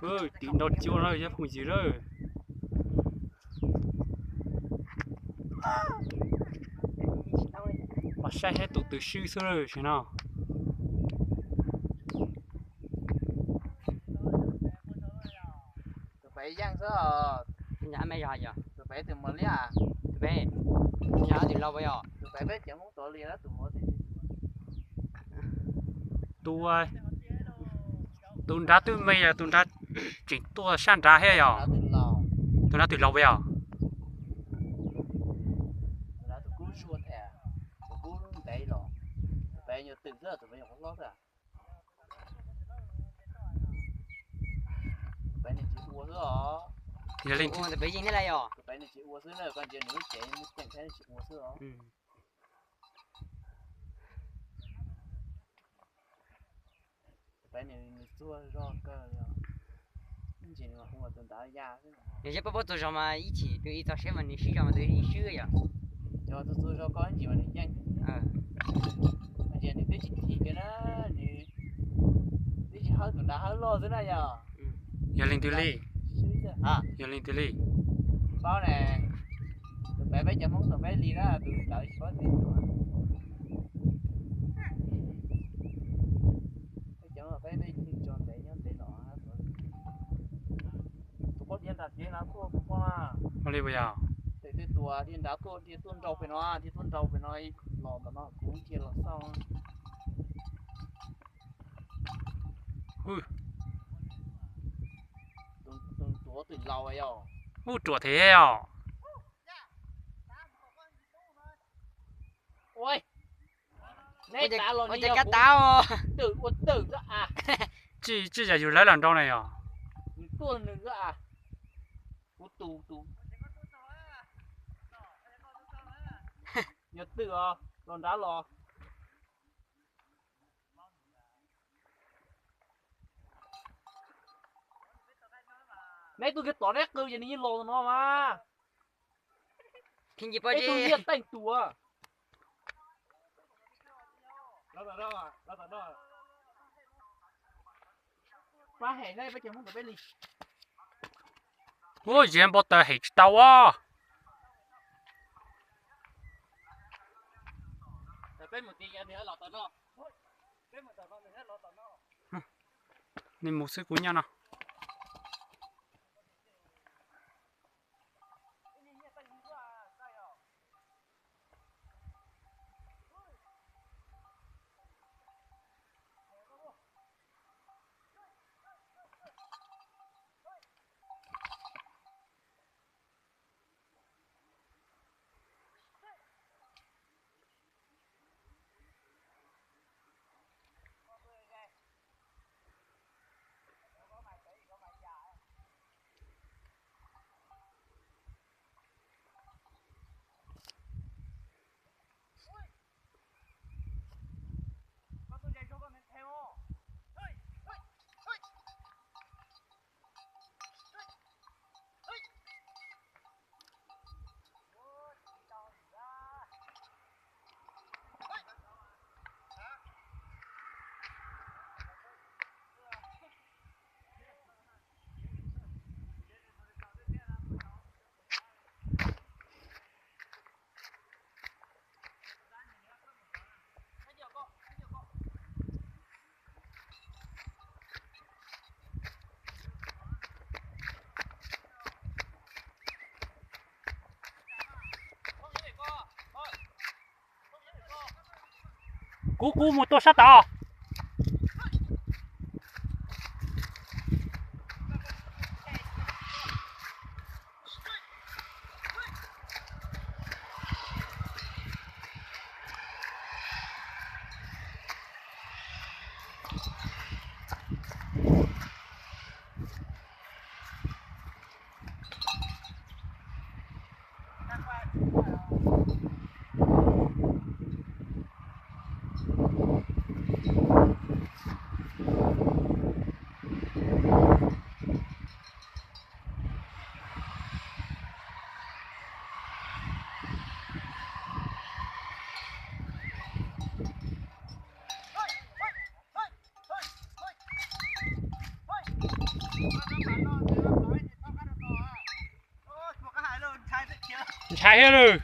Tim nrau cua no cov phooj ywg lawm. Mas saib seb tus twg swb xwb lawm no. Tus pem yeej xwb os. Tus pem tus mos liab. Tus pem, tus pem peb cov Hmoob tuav li tus mos. Tus, tus nrad twb me yog tus nrad tseem tuaj sab nrad thiab yog? Tus nrad twb laus yog? Yog li, yog yog pab pab txog zog mas ib chim tus ib txog siab mas nws sib zog mas tus ib swb yog. Cov txog zog koj ib ntsis mas nws yeej. Nws twb tsis chim kiag na, nws twb tsis hawb tus nrad hawb loj xwb na yog. Yog leej twg li? Yog leej twg li? Paub ne, tus pem peb cov Hmoob tus peb li na, tus ntawd tsis paub twg tuaj. Peb cov peb peb tso ntev nyob ntev los. Tus poj niam nram tsev no tuaj tus poj na. Ua li puas yog? Tej tus thiaj nrad tuaj, thiaj tuaj nrau pem no, thiaj tuaj nrau pem no, los ntawm no kuv thiaj los xauj. Tus tuav twm laus yog. Ub, ruam thiab os. Ua cas kab tav os. Tsis, tsis yog yus lawv los nrau na yog. Yog twm os, los nrad los. Neb tuaj kiag tom neb qw ces nws yeej los no mas. Neb tus liaj teej tuaj. Pab hem na, peb cov Hmoob tom peb li. Ub, ziav npau taws hem tsis tau os. Nej mus xwb kuv nyob no. Kuv, kuv mus tua sab tod. Ntshai thiab lawm.